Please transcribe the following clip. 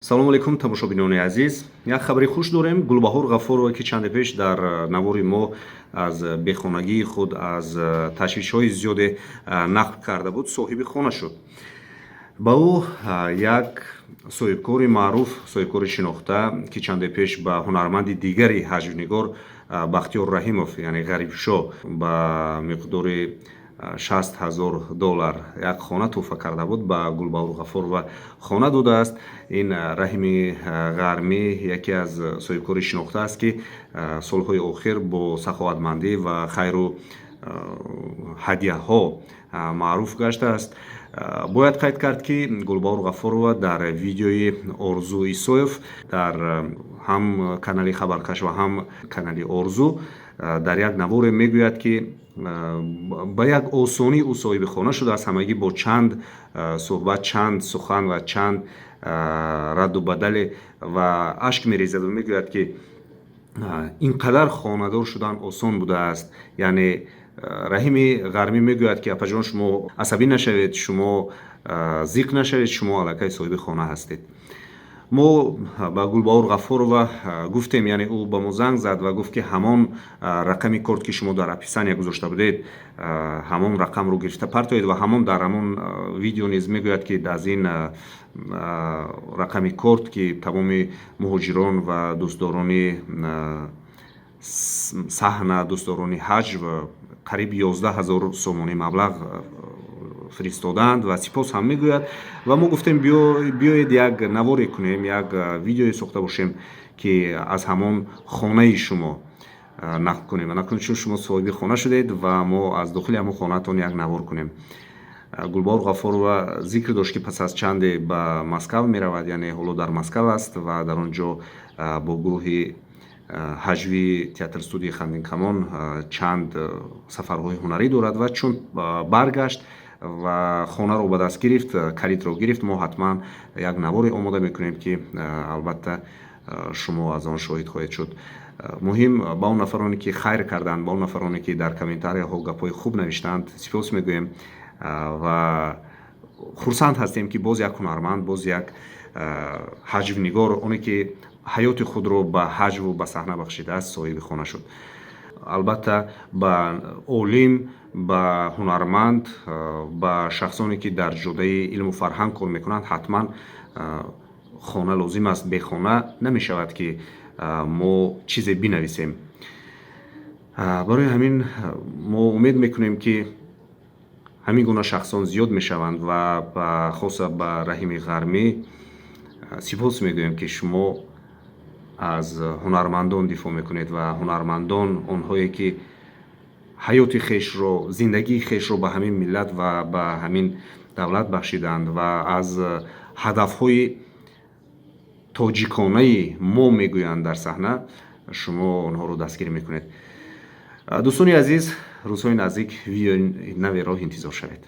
Салому алейкум, тамошобинони азиз. Як хабари хуш дорем. Гулбаҳор Ғафурова, ки чанде пеш дар навори мо аз бехонагии худ, аз ташвишҳои зиёде нақл карда буд, соҳиби хона шуд. Ба ӯ як соҳибкори маъруф, соҳибкори шинохта, ки чанде пеш ба ҳунарманди дигари ҳаҷвнигор Бахтиёр Раҳимов, яъне Ғарибшоҳ, ба миқдори 60 000 доллар як хона тӯҳфа карда буд, ба Гулбаҳор Ғафурова хона додааст. Ин Раҳими Ғармӣ яке аз соҳибкори шинохта аст, ки солҳои охир бо саховатмандӣ ва хайру ҳадияҳо маъруф гаштааст. Бояд қайд кард, ки Гулбаҳор Ғафурова дар видеои Орзу Исоев дар ҳам канали Хабаркаш ва ҳам канали Орзу дар як наворе мегӯяд, ки ба як осонӣ ӯ соҳиби хона шудааст, ҳамагӣ бо чанд суҳбат, чанд сухан ва чанд радду бадале, ва ашк мерезад ва мегӯяд, ки ин қадар хонадор шудан осон будааст. Яъне Раҳими Ғармӣ мегӯяд, ки апаҷон, шумо асабӣ нашавед, шумо зиқ нашавед, шумо аллакай соҳиби хона ҳастед. Мо ба Гулбаҳор Ғафурова гуфтем, яъне ӯ ба мо занг зад ва гуфт, ки ҳамон рақами корт, ки шумо дар описания гузошта будед, ҳамон рақамро гирифта партоед. Ва ҳамон дар ҳамон видео низ мегӯяд, ки аз ин рақами корт, ки тамоми муҳоҷирон ва дӯстдорони саҳна, дӯстдорони ҳаҷв қариб 11 000 сомонӣ маблағ фиристодаанд ва сипос ҳам мегӯяд. Ва мо гуфтем, биёед, як наворе кунем, як видеое сохта бошем, ки аз ҳамон хонаи шумо нақл кунем. Накунед, чун шумо соҳиби хона шудед ва мо аз дохили ҳамон хонаатон як навор кунем. Гулбаҳор Ғафурова зикр дошт, ки пас аз чанде ба Москав меравад, яъне ҳоло дар Москав аст ва дар он ҷо бо гурӯҳи ҳаҷвии театр студияи Хандинкамон чанд сафарҳои ҳунарӣ дорад. Ва чун баргашт ва хонаро ба даст гирифт, калидро гирифт, мо ҳатман як наворе омода мекунем, ки албатта шумо аз он шоҳид хоҳед шуд. Муҳим, ба он нафароне, ки хайр карданд, ба он нафароне, ки дар комментарияҳо гапҳои хуб навиштанд, сипос мегӯем ва хурсанд ҳастем, ки боз як ҳунарманд, боз як ҳаҷвнигор, оне ки ҳаёти худро ба ҳаҷву ба саҳна бахшидааст, соҳиби хона шуд. Албатта, ба олим, ба ҳунарманд, ба шахсоне, ки дар ҷодаи илму фарҳанг кор мекунанд, ҳатман хона лозим аст. Бехона намешавад, ки мо чизе бинависем. Барои ҳамин мо умед мекунем, ки ҳамин гуна шахсон зиёд мешаванд ва хоса ба Раҳими Ғармӣ сипос мегӯем, ки шумо аз ҳунармандон дифоъ мекунед ва ҳунармандон, онҳое ки ҳаёти хешро, зиндагии хешро ба ҳамин миллат ва ба ҳамин давлат бахшиданд ва аз ҳадафҳои тоҷиконаи мо мегӯянд дар саҳна, шумо онҳоро дастгирӣ мекунед. Дӯстони азиз, рӯзҳои наздик видеои наверо интизор шавед.